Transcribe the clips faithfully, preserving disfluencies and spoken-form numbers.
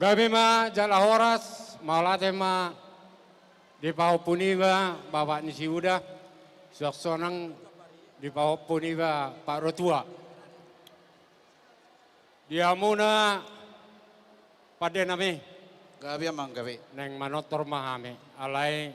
Gabe ma jala horas, mauliate ma di pahompu niba Bapak ni si Uda, suang songon i di pahompu niba Pak Rotua. Di hamuna pande nami. Gabe amang, gabe. Naeng manortor ma hami, alai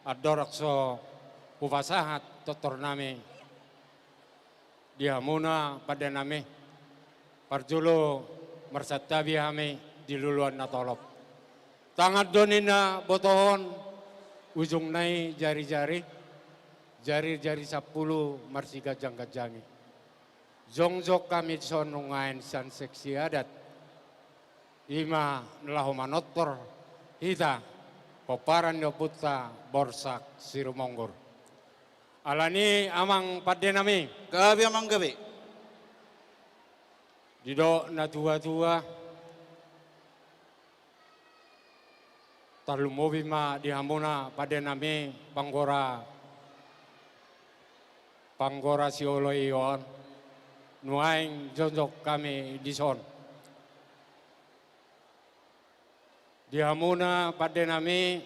andorang so hupasahat tortor nami di hamuna pande nami, parjolo marsantabi hami di luluan na tolop. Tangan do ninna botohon, ujungna i jari-jari, jari-jari sampulu marsiganjang-ganjangi. Jongjong hami dison nuaeng sian seksi adat, i ma na laho manortor hita pomparan ni ompunta Borsak Sirumonggur. Alani i amang pande nami. Gabe amang, gabe. Didok natua-tua, tarlumobi ma di hamuna pande nami panggora, panggora sioloi on, nuaeng jongjong hami dison. Di hamuna pande nami,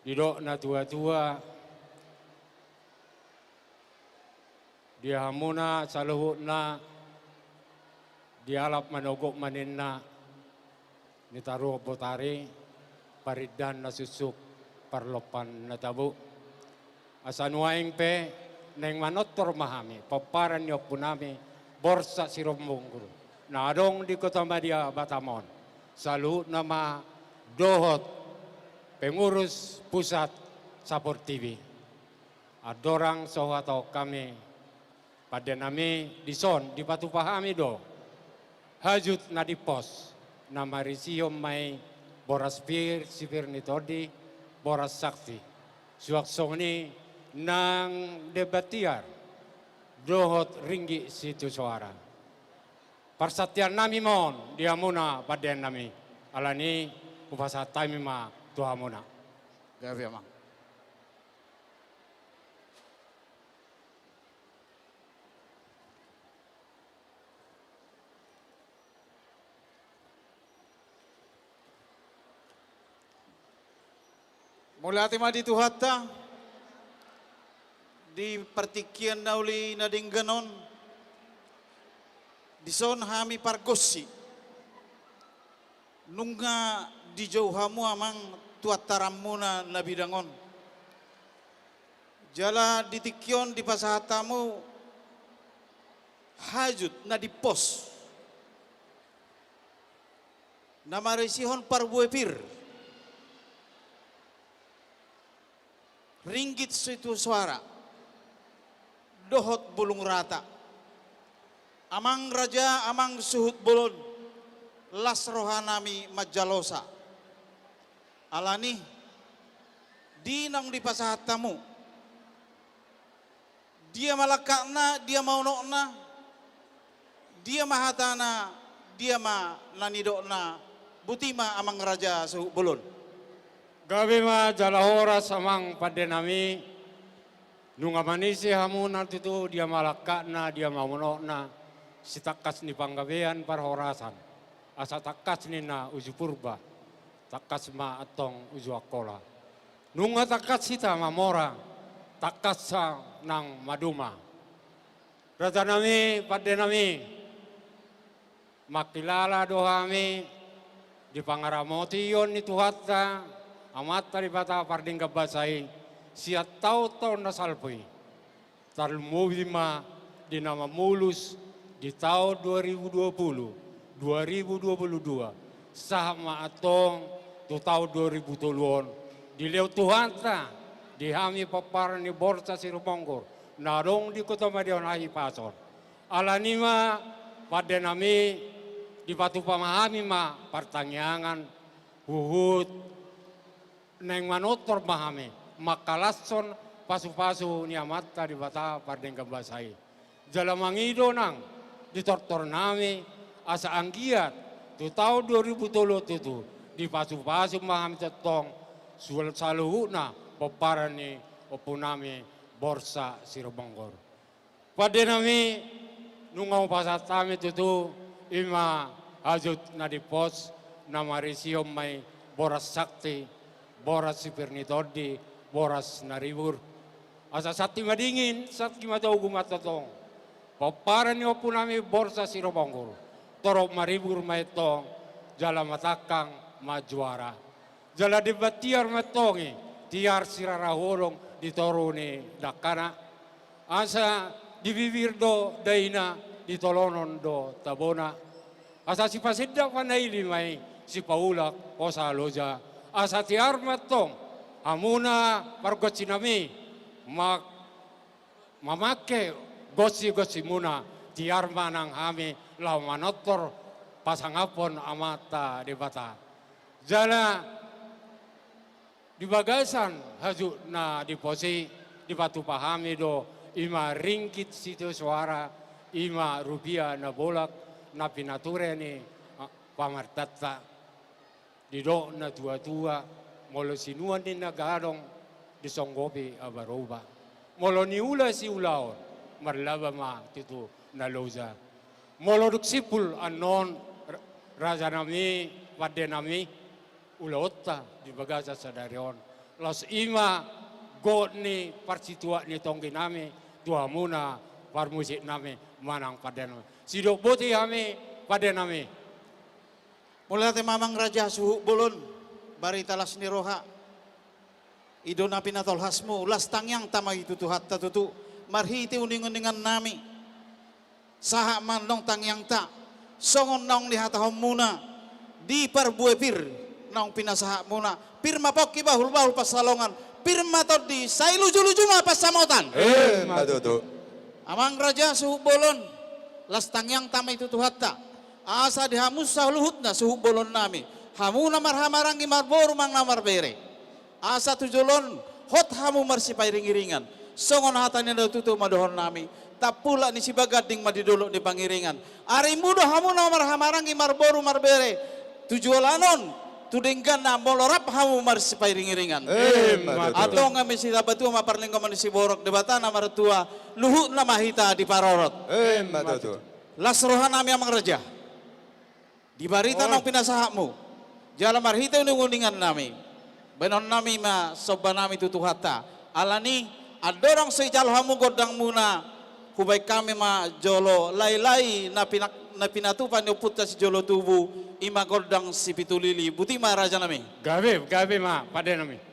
didok natua-tua, di hamuna saluhutna, dialap manogot ma ninna, ni taruhon botari, parindahan na suksuk, parlompan na tabo. Asa nuaeng pe naeng manortor ma hami pomparan ni ompu nami Borsak Sirumonggur na adong di Kota Madya Batam on, saluhutna ma dohot pengurus pusat Saportibi. Andorang so huhatahon hami pande nami, dison dipatupa hami do hajut na dimpos, na marisihon ma i boras pir, sipir ni tondi, boras sakti, suang songon i nang demban tiar dohot ringgit sitio soara. Parsantabian nami ma on di hamuna pande nami, alani i hupasahat hami ma tu hamuna. Gabe amang. Mauliate ma di Tuhanta, di partingkian na uli na denggan on, dison hami pargonsi. Nunga dijou hamu amang tu antaranmuna na bidang on. Jala di tingki on dipasahat hamu hajut na dimpos, na marisihon parbue pir, ringgit sitio soara, dohot bulung rata. Amang raja, amang suhut bolon, las rohanami manjalosa. Alani i, di naung dipasahat hamu, dia ma langkatna, dia ma unokna, dia ma hatana, dia ma na nidokna, boti ma amang raja suhut bolon. Gabe ma jala horas amang pandenami. Nunga manise hamuna tutu, dia ma langkatna, dia ma unokna, sitangkas ni panggabean parhorasan, asa tangkas ninna uju Purba, tangkas ma antong uju Angkola. Nunga tangkas hita mamora, tangkas sa nang maduma. Rajanami, pandenami, mangkilala do hami di pangaramotion ni Tuhanta, Amanta Debata pardenggan basa i, sian taon-taon na salpu i. Tarlumobi ma di na mamolus di taon dua ribu dua puluh, dua ribu dua puluh dua, sahat ma antong tu taon dua ribu tolu on, dilehon Tuhanta di hami pomparan ni Borsak Sirumonggur na adong di Kota Madya on hahipason. Alani i ma, pandenami, dipatupa ma hami ma partangiangan, huhut naeng manortor ma hami mangkalashon pasu-pasu ni Amanta Debata pardenggan basa i. Jala mangido nang di tortornami, asa anggiat tu taon dua ribu tolu on tutu dipasu-pasu ma hami tongtong, sual saluhutna pomparan ni ompunami Borsak Sirumonggur. Pandenami, nunga hupasahat hami tutu, i ma Hajut na di pos, na marisihon ma i boras sakti, boras sipir ni tondi, boras na ribur. Asa santi madingin, santi matogu ma tongtong. Pomparan ni ompunami Borsak Sirumonggur, torop maribur ma i tong, jala matangkang ma juara. Jala demban tiar ma i tong i, tiar sirara holong di toru ni dangkana. Asa di bibir do daina, di tolonan do tabona. Asa sipasindak panaili ma i, sipaulak hosa loja. Asa tiar ma i tong, hamuna pargonsinami, ma-, mamangke gonsi-gonsimuna, tiar ma nang hami laho manortor pasangaphon Amanta Debata. Jala di bagasan hajut na di pos i, dipatupa hami do, i ma ringgit sitio soara, i ma rupia na bolak, na pinature ni, ah, pamarentanta. Didok na tua-tua, molo sinuan ninna gadong, disonggopi abaroba. Molo niula siulaon, marlaba ma tutu na loja. Molo dung simpul annon, ra-, rajanami, pandenami, ulaonta di bagasan sadari on. Laos i ma got ni parsituak ni tongginami, tu hamuna parmusiknami manang pandenami. Sidok boti hami, pandenami. Mauliate ma amang raja suhut bolon, barita las ni roha. I do na pinatolhasmu, las tangiangta ma i tu Tuhanta tutu. Marhite uning-uningannami, sahat ma annon tangiangta, songon naung nihatahonmuna di parbue pir naung pinasahatmuna. Pir ma pongki, bahul-bahul pansalongan, pir ma tondi, sai luju-luju ma pansamotan. Emma tutu. Amang raja suhut bolon, las tangiangta ma i tu Tuhanta. Asa di hamu saluhutna suhut bolonnami, hamu na marhahamaranggi marboru manang na marbere, asa tu jolo on hot hamu marsipairing-iringan. Songon hata ni na tutu ma dohononnami, tampulak ni sibaganding ma di dolok ni pangiringan. Arimmu do hamu na marhahamaranggi marboru marbere, tu joloan on, tu dengganna molo rap hamu marsipairing-iringan. Emma tutu. Antong hami sitabatua ma parlinggoman ni siborok, Debata na martua, luhutna ma hita diparorot. Emma tutu. Las rohanami amang raja. Di barita naung pinasahatmu, jala marhite uning-uningannami, baenonnami ma sombanami tu Tuhanta. Alani, andorang so dijalo hamu gondangmuna, hubaen hami ma jolo lae-lae na pina-, na pinatupa ni ompunta sijolo tubu, i ma gondang sipitulili. Boti ma rajanami. Gabe, gabe ma pandenami.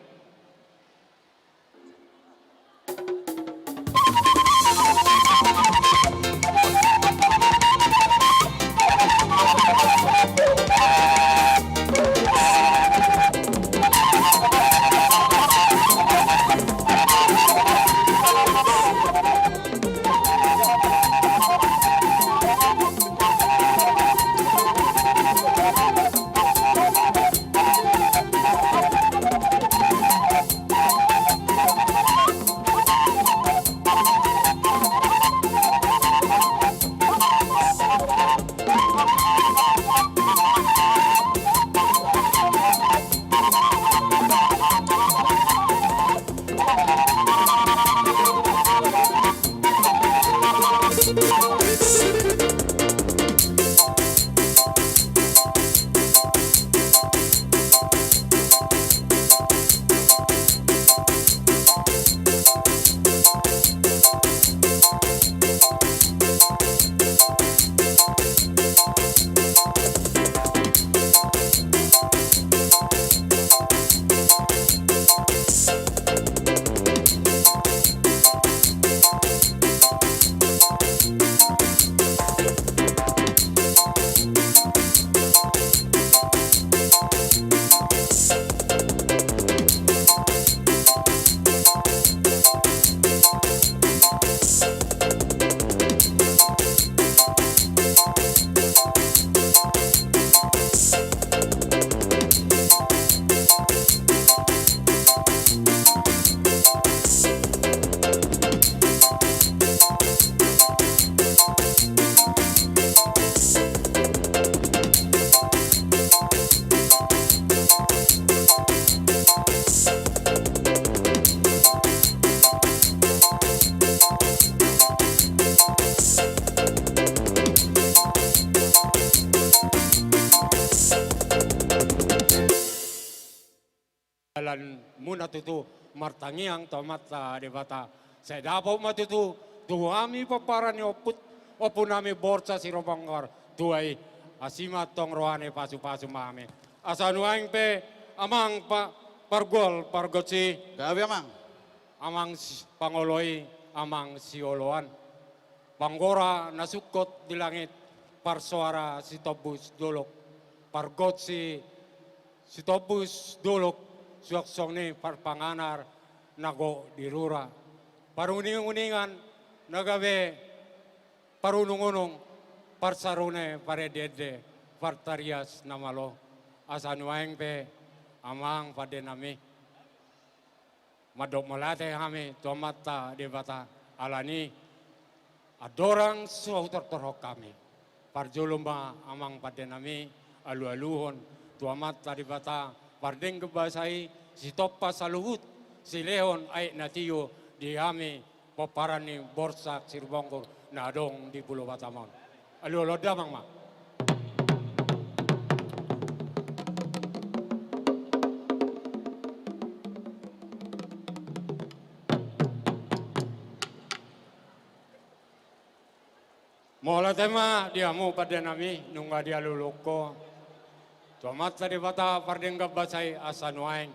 Lan muna tutu martangiang tu Amanta Debata. Sai dapot ma tutu tu hami pomparan ni omput, ompunami Borsak Sirumonggur, tua i, asi ma antong rohana, pasupasu ma hami. Asa nuaeng pe amang pa-, pargual pargonsi. Gabe amang. Amang si-, pangoloi, amang sioloan. Panggora na sungkot di langit, parsoara sitombus dolok, pargonsi sitombus dolok, suang songon i parpanganar na gok di rura, paruninguningan na gabe parunungunung, parsarune parendeende, partarias na malo. Asa nuaeng pe amang pandenami. Mandok mauliate hami tu Amanta Debata, alani andorang so hutortorhon hami. Parjolo ma amang pandenami, alualuhon tu Amanta Debata pardenggan basa i, sitompa saluhut silehon aek na tio di hami pomparan ni Borsak Sirumonggur na adong di Pulo Batam on. Alualuhon damang ma. Mauliate ma di hamu pandenami, nunga dialualuhon ho tu Amanta Debata pardenggan basa i, asa nuaeng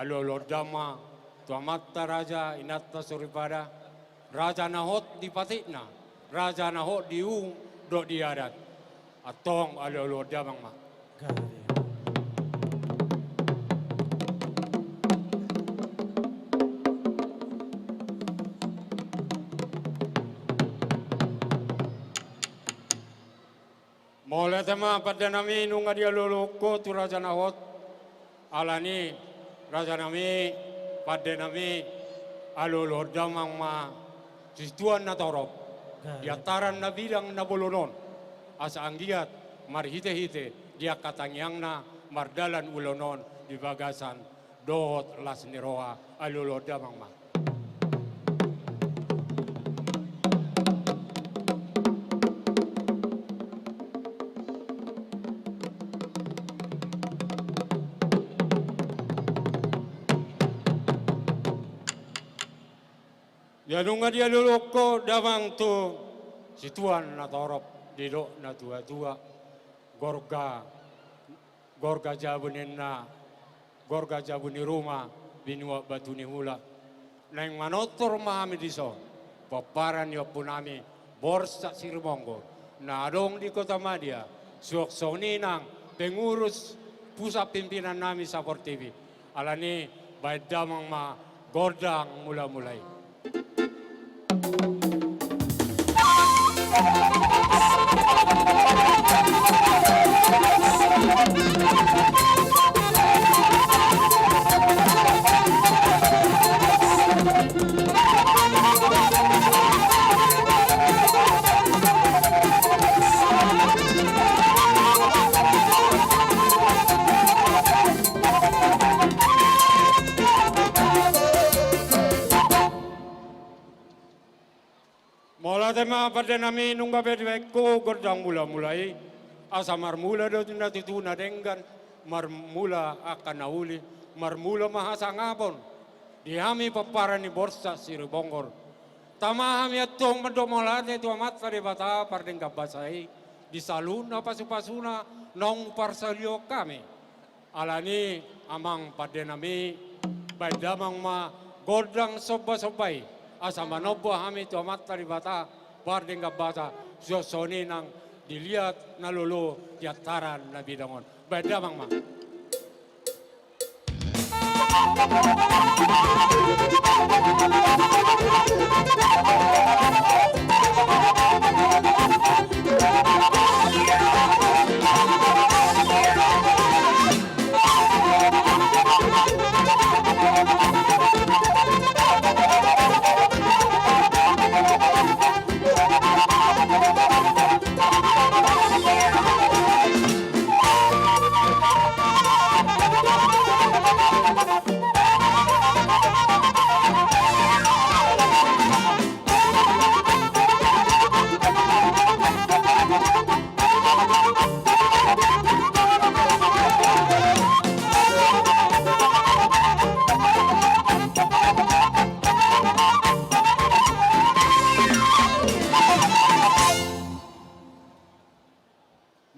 alualuhon damang ma tu amanta raja, inanta soripada, raja na hot di patikna, raja na hot di uhum dohot di adat. Antong alualuhon damang ma. Mauliate ma pandenami, nunga dialualuhon ho tu raja na hot. Alani rajanami, pandenami, alualuhon damang ma tu situan na torop di antaran na bidang na bolon on, asa anggiat marhitehite di angka tangiangna mardalan ulaon on di bagasan dohot las ni roha. Alualuhon damang ma. Ia nunga dialualuhon ho damang tu situan na torop, didok na tuatua, gorga, gorga jabu ninna, gorga jabu ni ruma, binuat batu ni hula. Naeng manortor ma hami dison, pomparan ni ompunami Borsak Sirumonggur na adong di Kota Madya, suang songon i nang pengurus pusat pimpinannami saportibi. Alani, baen damang ma gondang mulamula i. Mauliate ma pandenami, nunga pe dibaen ho gondang mulamula i, asa marmula do na tutu na denggan, marmula angka na uli, marmula ma hasangapon di hami pomparan ni Borsak Sirumonggur. Tama hami antong mandok mauliate tu Amanta Debata pardenggan basa i, di saluhutna pasupasuna naung parsaulion hami. Alani, amang pandenami, baen damang ma gondang sombasomba i, asa manomba hami tu Amanta Debata pardenggan basa, suang songon i nang di liat na lolo di antaran na bidang on. Baen damang ma.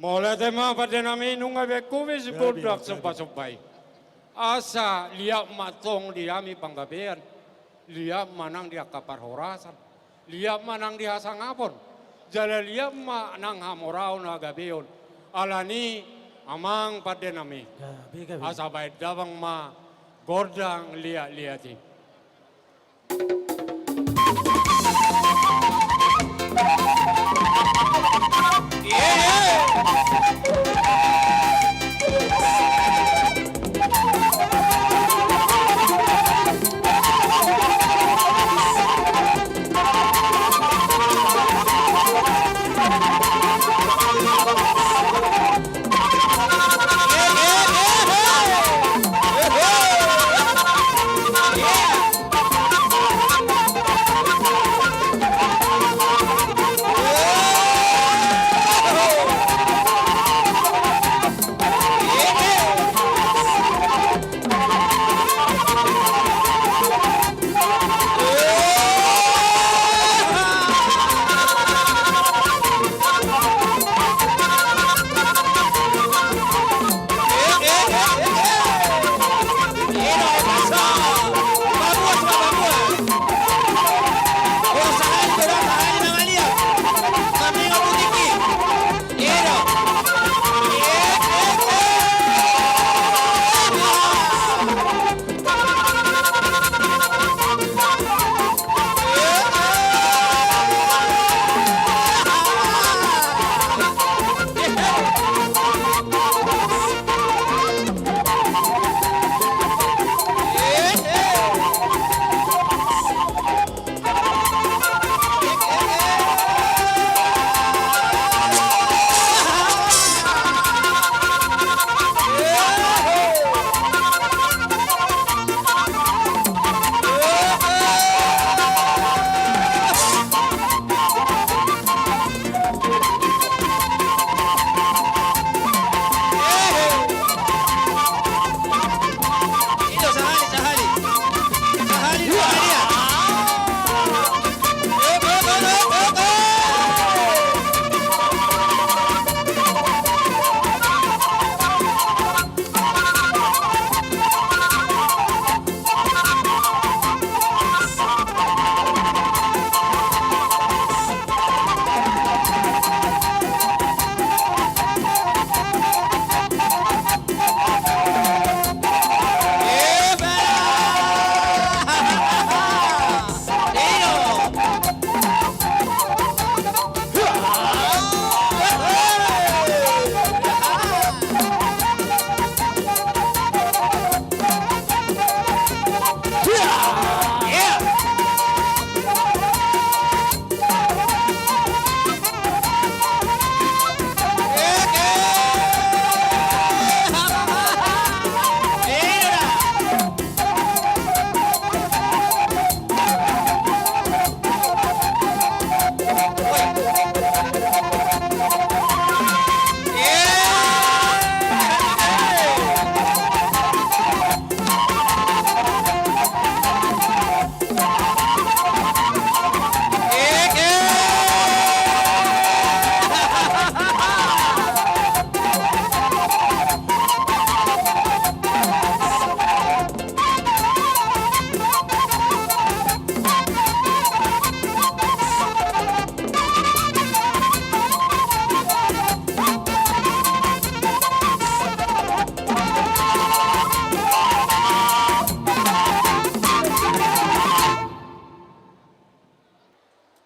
Mauliate ma pande nami, nunga be hu be si gondang somba-somba i. Asa liat ma tong di hami panggabean, liat ma nang di angka parhorasan, liat ma nang di hasangapon, jala liat ma nang hamoraon hagabeon. Alani amang pande nami, asa baen damang ma gondang liat-liat i.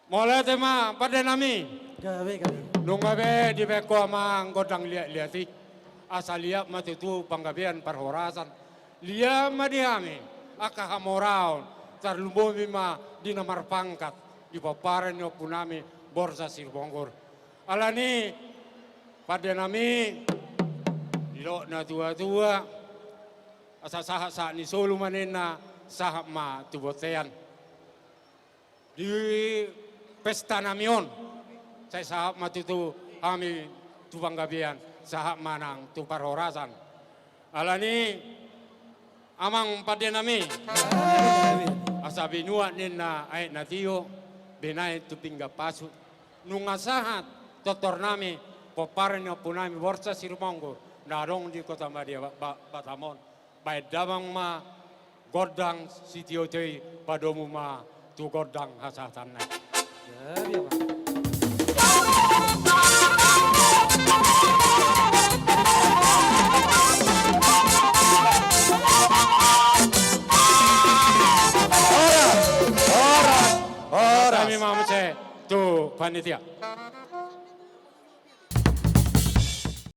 Mauliate ma pande nami. Gabe, gabe. Nunga be dibaen ho amang gondang liat-liat i. Asa liat ma tutu panggabean parhorasan. Liat ma di hami angka hamoraon, tarlumobi ma di na marpangkat di pomparan ni ompu nami Borsak Sirumonggur. Alani pande nami, didok na tua-tua, asa sahat-sahat ni solu ma ninna, sahat ma tu bontean. Di pesta nami on, sai sahat ma tutu hami tu panggabean, sahat ma nang tu parhorasan. Alani amang pande nami, asa binuat ninna aek na tio, binaen tu pinggan pasu. Nunga sahat tortor nami pomparan ni ompunami Borsak Sirumonggur na adong di Kota Madya Ba-, Ba-, Batam on. Baen damang ma gondang sitiotio i, padomu ma tu gondang hasahatanna i. Jadi, apa? Horas, horas, horas. Kami ma muse tu panitia.